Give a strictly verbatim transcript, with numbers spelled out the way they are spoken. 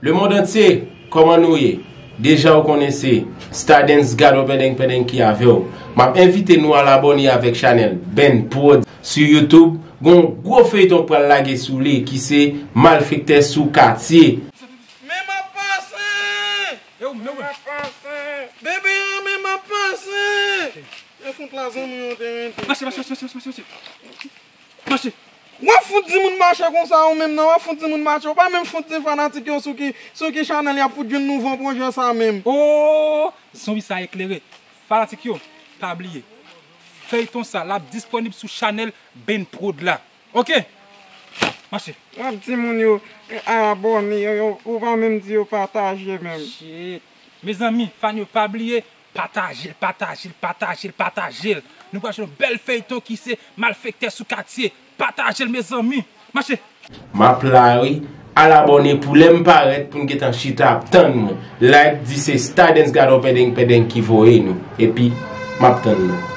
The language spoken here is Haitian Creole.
Lemonn antye, kòman nou ye? Deja ou konnen se Stardens Gadon Pendeng Pendeng ki avè w. M ap envite nou al abòne avèk chanèl Ben Prod sou YouTube. Gon gwo feyton k pral lage sou li ki se Malfektè sou Katye. Men m ap pase! E ou, men ou. Bebe an, men m ap pase! E fout la zanmi yo te rete. Mache, mache, mache, mache, mache, mache. Mache. W ap fout di moun mache konsa ou menm nan, w ap fout di moun mache. Ou pa menm fout di fanatik yo sou ki, sou ki chanèl y ap fout jwenn nouvo pwojè sa menm. Oh, zanmi sa eklere. Fanatik yo, pa bliye. Feyton sa, l ap disponib sou chanèl Ben Prod la. Ok? Mache. W ap di moun yo, eh, abòne, yo, yo, ou pa menm di yo pataje menm. Shit. Mezanmi, fan yo, pa bliye, pataje l, pataje l, pataje l, pataje l. Nou pral jwenn yon bèl feyton ki se Malfektè sou Katye. Pataje l, mezanmi. Mache. M ap la wi. Al abòne pou lè m parèt pou n gentan chita ap tann mwen. Like, di se Stardens Gadon Pendeng Pendeng ki voye nou. Epi, m ap tann nou.